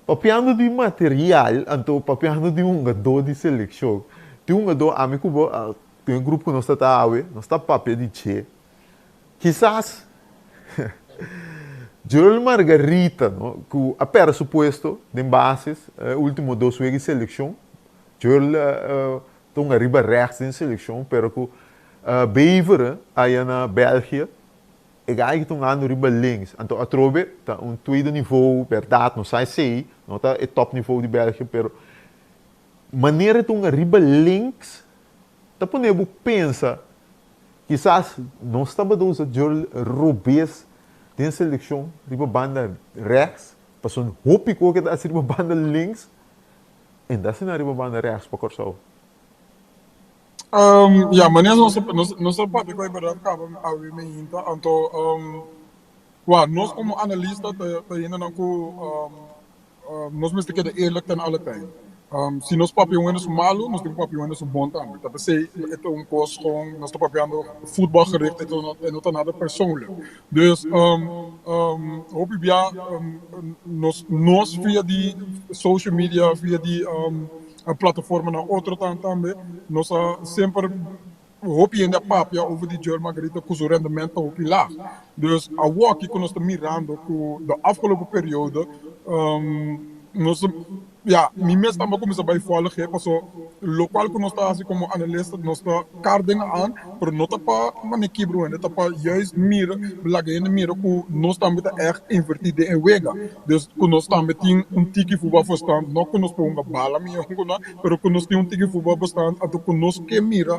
Papiando di material, anto papiando di hungadó di selekshon, tin hungadó ami ku bo, den e grupo ku nos ta ta awe, nos ta papia di dje. Kisas Joel Margarita, no, ku a pèrdè su puesto den bases e ultimo dos wega di selekshon. Joel ta un ariba rèks den selekshon, pero ku Beveren aya na België, e gai ta hungando riba links. Anto atrobe ta un tweede niveau, berdad no sa esey, no ta e top niveau di België, pero manera e ta hunga riba links ta pone bo pensa kisas nos tabata usa Joel robes den seleccion riba banda rechts, pasobra hopi cu ke ta haci riba banda links, en ta asina riba banda rechts pa Kòrsou. Ya, manera nos nos a papia ku e bèrdat kaba awe meinta, anto wak, nos komo analista ta ta hendenan ku nos mester keda eerlijk ten alle tijden. Si nos papia un hende su malu, nos tin ku papia un hende su bon tambe. Ta p'esei e ta un kos kon nos ta papiando futbolgericht, e no ta nada persoonlijk. Dus hopi bia nos nos via di social media, via di plataformanan otro tambe, nos a semper hopi hende a papia over di Joel Margarita ku su rendemento ta hopi laag. Dus awoki ku nos ta mirando ku de afgelopen periode nos Ya, mi mes tambe a kuminsá bai vòlg e paso lokual ku nos ta hasi komo analista nos ta kar den aan pero no ta pa mane kibra un hende ta pa juist mira laga hende mira ku nos tambe ta ègt invertí den e wega dus ku nos tambe tin un tiki futbòl verstand no ku nos por hunga bala mihó ku nan pero ku nos tin un tiki futbòl verstand anto ku nos ke mira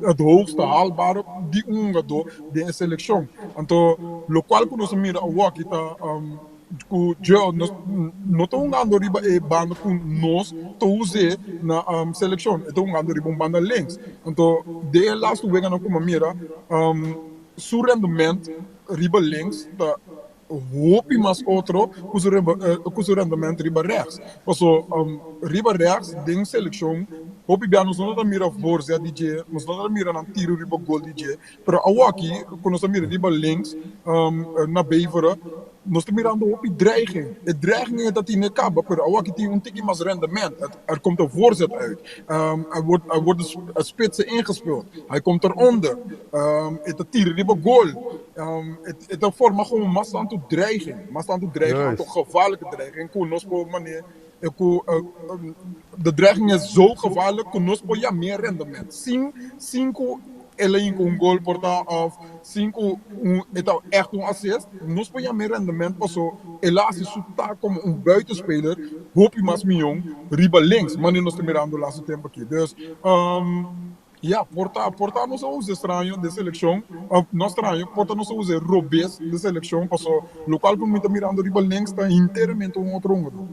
het hoogste haalbare di un hungadó den e selekshon anto lokual ku nos a mira awoki ta. Ku Joe nos no ta hungando riba e banda ku nos ta us'é na selekshon, e ta hungando riba un banda links. Anto den e lastu weganan ku mi a mira su rendement riba links ta hopi mas otro ku su ku su rendement riba rechts. Paso riba rechts den selekshon hopi bia nos no ta mira voorzet di dje, nos no ta mira nan tiro riba gol di dje. Pero awoki ku nos ta mira riba links na Beveren, nos ta mirando hopi dreiging. E dreiging ei ta tine kaba, pero awoki tin un tiki mas rendement. Er komt een voorzet uit. Er wordt, er wordt de spitsen ingespeeld. Hij komt eronder. E ta tira riba goal. E ta forma gewoon mas tantu dreiging. Mas tantu dreiging, anto gevaarlijke dreiging ku nos por mane ku de dreiging is zo gevaarlijk ku nos por yam'é rendement. Sin, sin ku El a hinka un gol por ta of sin ku un e ta ègt un assist, nos por yam'é rendement paso el a hasi su taak komo un buitenspeler hopi mas mion riba links manera nos ta mirando laatste tempu aki. Dus ya por ta por ta nos a usa straño den selekshon of no straño por ta nos a usa robes den selekshon paso lokual ku mi ta mirando riba links ta hinteramente un otro hungadó.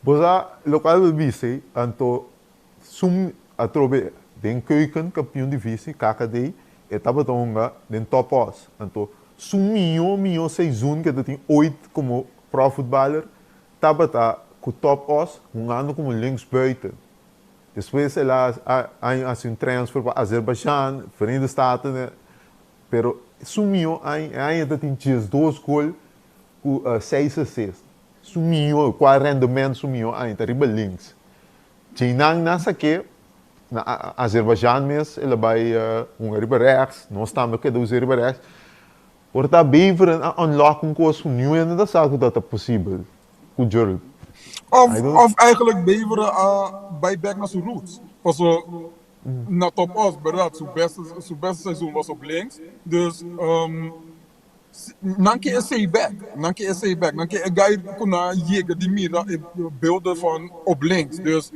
Bo sa lokual bo bisa anto Sun atrobe den Keuken Kampioen Divisie, KKD, e tabata hunga den Top Os. Anto su mihó mihó seizoen ke ta tin ooit komo profvoetballer tabata ku Top Os hungando komo linksbuiten. Despues el a hasi un transfer pa Azerbaijan, Verenigde Staten, pero su mihó aña e aña ta tin 12 gol ku seis assist. Su mihó, kua rendement su mihó aña ta riba links. Djeinan nan sak'é na Azerbaijan mes, el a bai hunga riba rechts, nos tambe a keda us'é riba rechts. Por ta Beveren a unlock un kos ku niun hende ta sa ku ta ta posibel ku Gerald. Of of eigenlijk Beveren a bai bek na su roots, paso na Top Os berdad su beste su beste seizoen was op links, dus Nan ke esei bek, nan ke esei bek, nan ke e guy ku nan a yega di mira e beelden van op links. Dus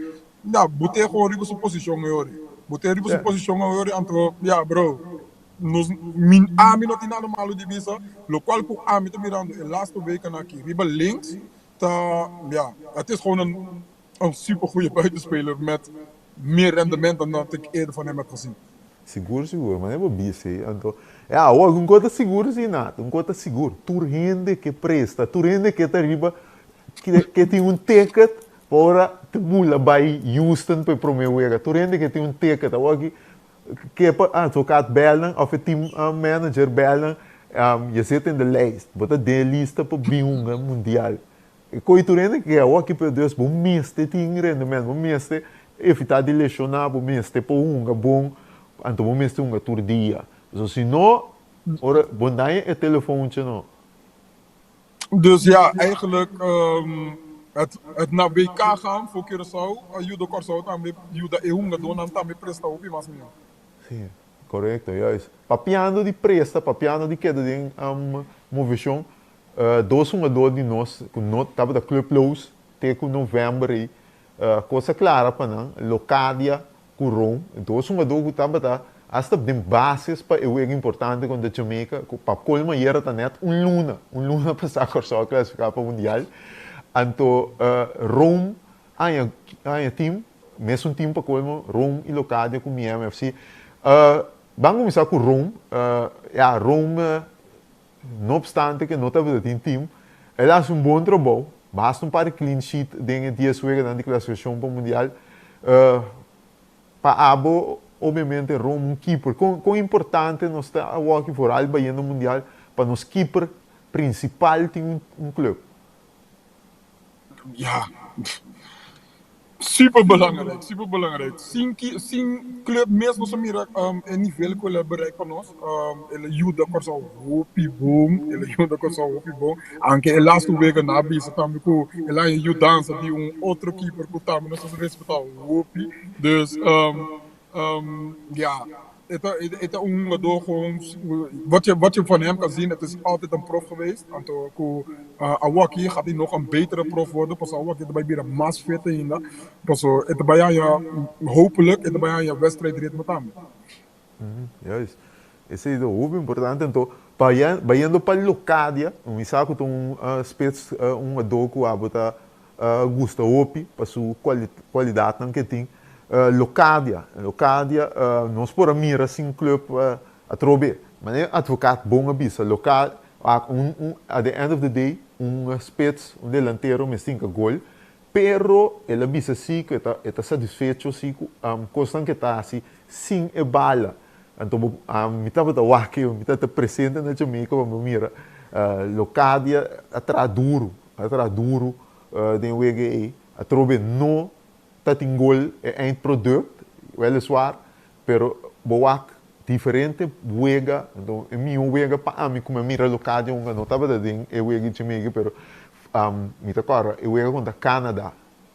ya, bo te gewoon riba su posishon e ori. Bo te riba su posishon e ori, anto ya bro, nos, mi, ami no tin nada malo di bisa, lokual ku ami ta mirando e laatste weken aki riba links ta, ya, het is gewoon een een super goeie buitenspeler met meer rendement dan dat ik eerder van hem heb gezien. Sigur sigur, manera bo bisa ei, anto ya awor un kos ta sigur si Nath, un kos ta sigur, tur hende ke presta, tur hende ke ta riba, ke tin un ticket pa ora ta bula bai Houston pa e prome wega, tur hende ke tin un ticket awor aki ke pa advocaat bel nan of e team manager bel nan, je zit in de lijst, bo ta den e lista pa bin hunga mundial. E koe tur hende ke awor aki pero dus bo mester tin rendement, bo mester evita di lesiona, bo mester por hunga bon, anto bo mester hunga tur dia. Pasobra si no, ora bo daña e telefoontje no. Dus ja, eigenlijk het het na WK gaan voor Curaçao a yuda Kòrsou tambe, yuda e hungadónan tambe presta hopi mas mihó. Sí. Korekto, juist. Papiando di presta, papiando di keda den moveshon, dos hungadó di nos ku no tabata clubloos te ku novèmber ei, kos a klara pa nan, Locadia ku Rome, dos hungadó ku tabata hasta den bases pa e wega importante kontra Jamaica, ku pa kolmo ayera ta nèt un luna, un luna pasá Kòrsou a klasifiká pa mundial. Anto Rome Aña aña team, mesun team pa colmo, Rome y Locadia cu Miami FC. Ban cuminsa cu Rome, ya Rome no obstante que no tabata tin team, el a haci un bon trabou, basta un par di clean sheet den e dies weganan di clasificacion pa mundial. Pa abo obviamente Rome un keeper, con con importante nos ta awoki vooral bayendo mundial pa nos keeper principal tin un club? Ja, super belangrijk, super belangrijk. Sin, sin club mes nos a mira e nivel ku el a bereik pa nos. El a yuda Kòrsou hopi bon, el a yuda Kòrsou hopi bon. Aunke e laatste wega nan a bisa tambe ku el a haña yudansa di un otro keeper ku tambe nos a respetá hopi. Dus, ja. E ta, e ta un hungador gewoon, wat je, wat je van hem kan zien, het is altijd een prof geweest. Anto ku awoki gaat hij nog een betere prof worden, paso awoki e ta bai bira mas fit ainda. Paso e ta bai haña, hopelijk, e ta bai haña wedstrijdritme tambe. Juist. Esei ta hopi importante. Anto, bayendo pa Locadia, mi sa ku ta un spits, un hungador ku abo ta gusta hopi pa su cualidadnan ke tin. Locadia, Locadia nos por a mira sin club atrobe. Manera advocaat bon a bisa, Loca un un at the end of the day un spits, un delantero mester hinca gol, pero el a bisa si cu e ta e ta satisfecho si cu cosnan ke ta haci sin e bala. Anto bo mi tabata wak mi tabata presente na Jamaica pa mi mira Locadia a traha duro. A traha duru den wega ei. Atrobe no ta tin gol e eindproduct, weliswaar, pero bo wak diferente wega. Anto e miho wega pa ami ku mi a mira Locadia hunga no tabata den e wega di Jamaica, pero mi ta kòrda e wega kontra Canada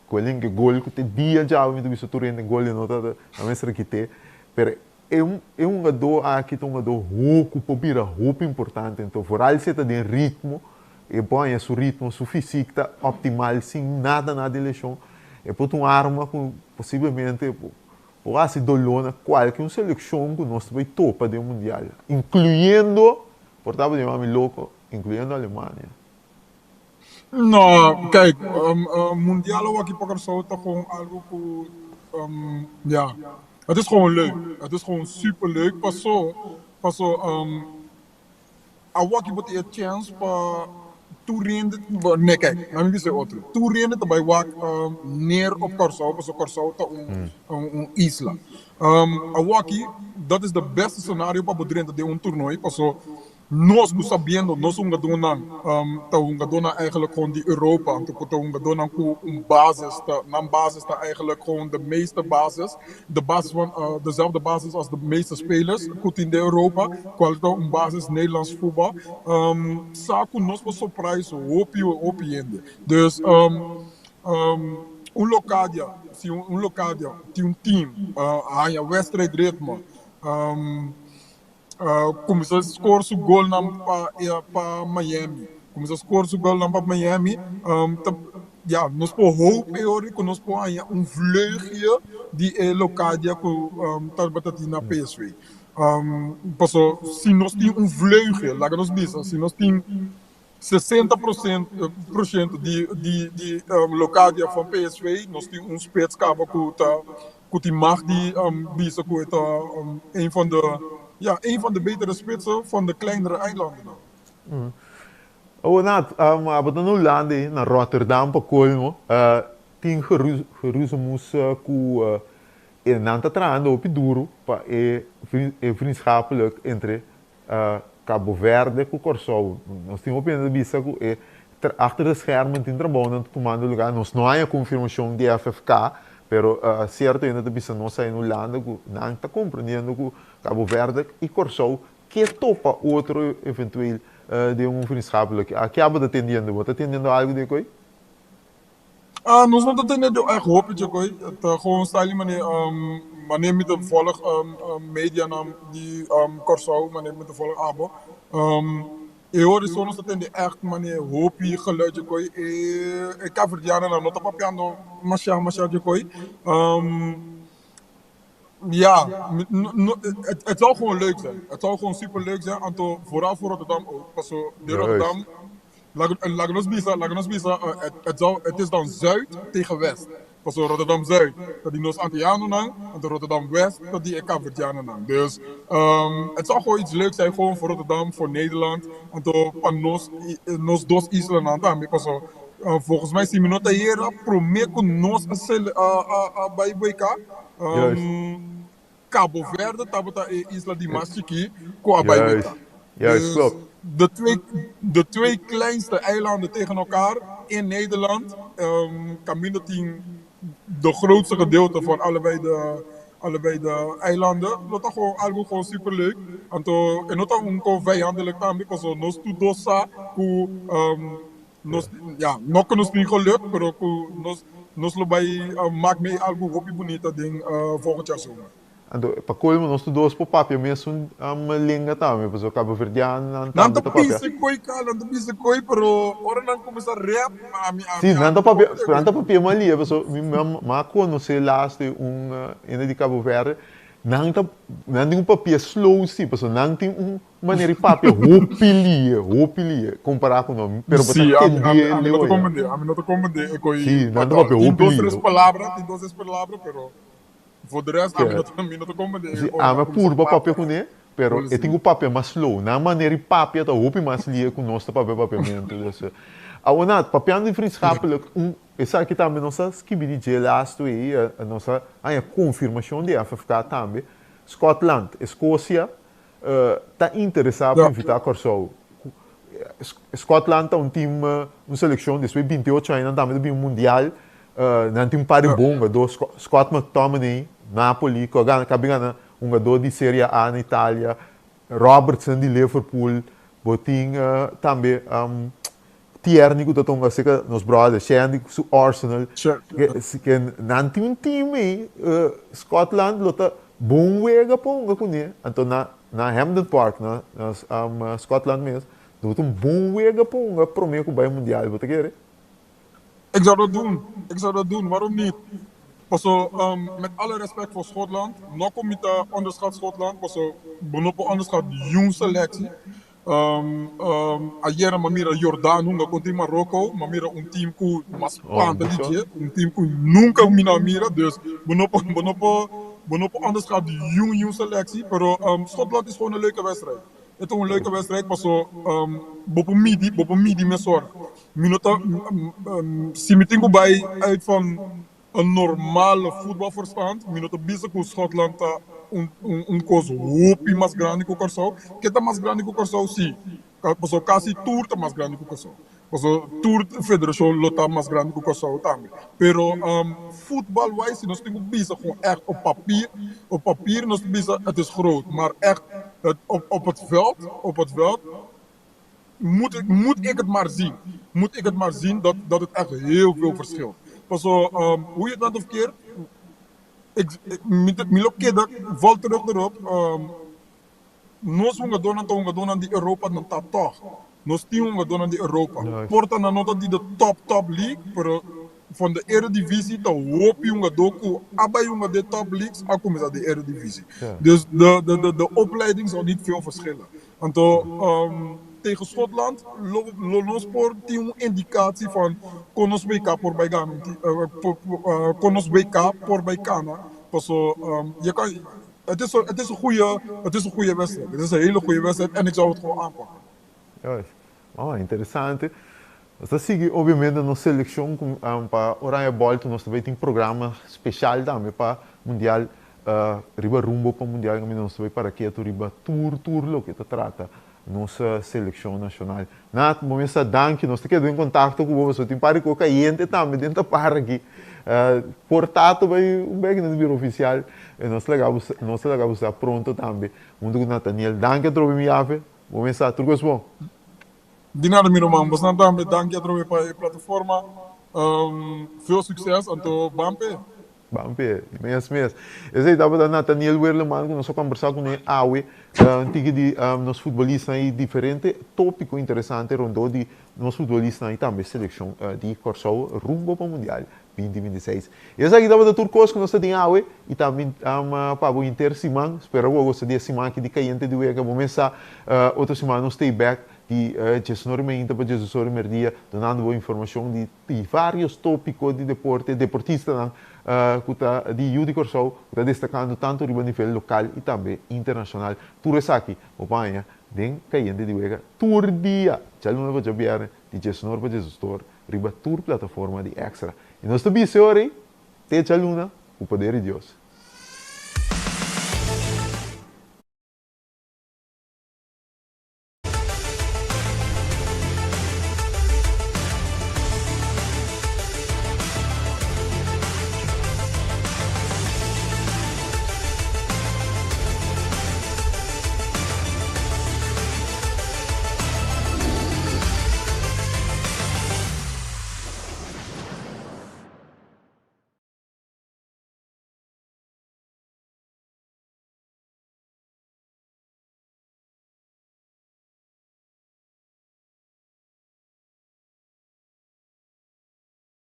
ku a linke gol ku te dia djawe mi ta bisa tur hende gol no tabata, a mester kit'é. Pero E e hungadó aki ta un hungadó ho ku por bira hopi importante. Enton vooral si e ta den ritmo, e por haña su ritmo, su fisiek ta optimal sin nada nada di leshon. E por ta un arma ku posiblemente por hasi doló na kualke un selekshon ku nos ta bai topa den mundial, inkluyendo, por ta bo yama mi loko, inkluyendo Alemania. No, kijk, mundial awor aki pa Kòrsou ta gewoon algu ku, ja, het is gewoon leuk. Het is gewoon super leuk paso, paso awor aki bo tin e chèns pa tur hende, nee kijk, laat mi bisa e otro, tur hende ta bai wak neer op Kòrsou paso Kòrsou ta un un isla. Awor aki dat is de beste scenario pa bo drenta den un toernooi paso Nos ku sabiendo nos hungadónan ta hungadónan eigenlijk gewoon di Europa, anto ku ta hungadónan ku un basis ta, nan basis ta eigenlijk gewoon de meeste basis, de basis van, dezelfde basis als de meeste spelers ku tin den Europa, kual ta un basis Nederlands voetbal, sa ku nos por surprise hopi hopi hende. Dus un Locadia, si un Locadia tin un team haña wedstrijdritme, Kuminsá skor su golnan pa pa Miami. Kuminsá skor su golnan pa Miami. Ta ya nos por hoop e ora ku nos por haña un vleugje di e Locadia ku tabata tin na PSV. Paso si nos tin un vleugje, laga nos bisa, si nos tin 60% di di di Locadia van PSV, nos tin un spits kaba ku ta ku tin mag di bisa ku e ta een van de ja een van de betere spitsen van de kleinere eilandennan. Awor Nat, abo ta na Hulanda ei, na Rotterdam pa kolmo, tin geruzemus ku e nan ta trahando hopi duru pa e e vriendschappelijk entre Cabo Verde ku Kòrsou. Nos tin hopi hende ta bisa ku e achter de schermen tin trabounan ta tumando lugar. Nos no haña konfirmashon di FFK, pero sierto hende ta bisa nos ahí na Hulanda ku nan ta komprendiendo ku Cabo Verde i Kòrsou ke topa otro eventueel den un vriendschappelijk. Ke abo ta tendiendo? Bo ta tendiendo algu di e koi? Ah, nos no ta tende echt hopi dje koi. Ta gewoon style mane mane mi ta volg medianan di Kòrsou, mane mi ta volg abo. E ora so nos ta tende echt mane hopi geluid dje koi. E e Kaapverdianonan no ta papiando masha masha dje koi. Ja, het, het zou gewoon leuk zijn. Het zou gewoon super leuk zijn. Anto, vooral voor Rotterdam ook. Paso, de Rotterdam, laat nos bisa, laat nos bisa, het, het, zou, het is dan Zuid tegen West. Paso Rotterdam Zuid, dat die nos Antillianen, en de Rotterdam West, dat die Kaapverdianen. Dus het zou gewoon iets leuks zijn, gewoon voor Rotterdam, voor Nederland. Anto, pa nos, nos dos islanan tambe. Paso, volgens mij, si mi no ta hera, promé ku nos a a bai WK, Cabo Verde tabata e isla di mas chikí ku a bai WK. Juist, klopt. De twee, de twee kleinste eilanden tegen elkaar in Nederland. Kaminda tin de grootste gedeelte van allebei de eilanden. Lo ta gewoon algu gewoon super leuk. Anto e no ta un ko vijandelijk tambe, paso nos tur dos sa ku nos, ja, no ku nos tin geluk, pero ku nos nos lo bai mak mee algu hopi bunita den volgend jaar zomer. Anto pa colmo nos tur dos por papia mesun lenga tambe, pasobra Caboverdianonan Nan tambe ta ta papia. bisa koi ka, nan ta bisa koi, pero ora nan kuminsá rap, ami, ami, Sí, nan ami ta no papia, por nan ta tego. papia malia, pasobra mi m'a konosé laatst un hende di Cabo Verde, nan ta, nan tin un papia slow sí, pasobra nan tin un Manera di papia hopi lie, hopi lie, compará cu no, pero bo ta Sí, ami, tendé ami, ami no ta leo ya. comprendé, ami no ta comprendé e koi Sí, nan ta at all. papia Tin hopi dos, lie. tres palabra, tin dos, tres palabra, pero voor de rest ami Ke, no ta, mi no ta comprendé sí, ora ami nan a cuminsa purba papia papia. cuné, pero Hola e tin sí. cu papia mas slow. Nan manera di papia ta hopi mas lie cu nos ta papia papiamentu. Dus, awor na, papiando di vriendschappelijk, un, esaki tambe nos a skibi di dje lastu ei, nos a haña confirmacion di FFK tambe, Scotland, Escocia, ta interesá pa invitá Kòrsou. Scotland ta un team, un selekshon despues di binti ocho aña nan tambe ta bin un mundial. Nan tin un par di bon hungadó, Scott McTominay, Napoli, ku a gana, kabi gana hungadó di Serie A na Italia, Robertson di Liverpool, bo tin tambe Tierney ku ta tonga serka nos brother Shandy ku su Arsenal. Ke nan tin un team ei, Scotland lo ta bon wega pa hunga kuné. Anto na na Hampden Park na na Scotland mes lo ta un bon wega pa hunga promé ku bai mundial, bo ta kere? Ik zou dat doen. Ik zou dat doen. Waarom niet? Paso, met alle respect voor Schotland, no ku mi ta onderschat Schotland, paso bo no por onderschat jun selectie. Ayera m'a mira Jordaan hunga kontra Maroko, m'a mira un team ku mas spanta di dje, un team ku nunka mi no a mira, dus bo no por bo no por bo no por onderschat jun jun selectie, pero Schotland is gewoon een leuke wedstrijd. E ta un leuke wedstrijd paso bo por midi, bo por midi mesora. Mi no ta si mi tin ku bai uit van een normale voetbalverstand, mi no ta bisa ku Schotland ta un un kos hopi mas grandi ku Kòrsou. Ke ta mas grandi ku Kòrsou? Sí, pasobra kasi tur ta mas grandi ku Kòrsou. Pasobra tur federashon lo ta mas grandi ku Kòrsou tambe. Pero voetbalwise si nos tin ku bisa kon ègt op papier, op papier nos ta bisa het is groot, maar ègt op op het veld, op het veld moet ik, moet ik het maar zien. Moet ik het maar zien dat, dat het echt heel veel verschilt. Paso, hoe je het bent of keert, ik, mi, mi lo keda vol terug erop. Nos hungadónan ta hungadónan di Europa nan ta tòg. Nos tin hungadónan di Europa. Por ta nan no ta di de top top league, pero van de Eredivisie ta hopi hungadó ku a bai hunga den top leagues a kuminsá den Eredivisie. Dus de, de, de, de opleiding zal niet veel verschillen. Anto tegen Schotland lo lo nos por tin un indicatie van kon nos WK por bai gana kon nos WK por bai kana paso je kan het is het is een goede het is een goede wedstrijd het is een hele goede wedstrijd en ik zou het gewoon aanpakken. Juist. Oh, interesante. Nos ta sigui obviamente nos seleccion cu pa Oranje Ball nos ta bay tin programa special tambe pa Mundial Riba rumbo pa mundial caminda nos ta bay para ketu riba tur tur loke ta trata nos seleccion nacional. Nat, bo mester danki, nos ta keda den contacto cu bo pasobra tin par di co cayente tambe den ta para aki. Por tato bay un bek na bira oficial y nos ta laga bo nos ta laga bo sa pronto tambe hunto cu Nathaniel. Danki atrobe mi yafe, bo mester sa tur cos bon. Di nada mi ruman, bosnan tambe danki atrobe pa e plataforma. Veel succes anto ban p'e. Ban p'e, mes mes. Esei tabata Nathaniel Werleman ku nos a kombersá kuné awe tiki di nos futbolistanan i diferente tópiko interesante rondó di nos futbolistanan i tambe selekshon di Kòrsou rumbo pa Mundial 2026. Esaki tabata tur kos ku nos ta tin awe i tambe pa bo henter siman. Spera ku bo a gosta di e siman aki di Kayente di Wega. Bo mes sa otro siman nos ta ei bèk di diesnor meinta pa diesdosor merdia dunando bo informashon di di varios tópiko di deporte, deportistanan ku ta di yu di Kòrsou ku ta destakando tantu riba nivel lokal i tambe internashonal. Tur esaki bo por haña den Kayente di Wega tur dia, djaluna pa djabièrnè, di diesnor pa diesdosor riba tur plataforma di Extra. I nos ta bisa e ora ei, te djaluna, ku poder di Dios.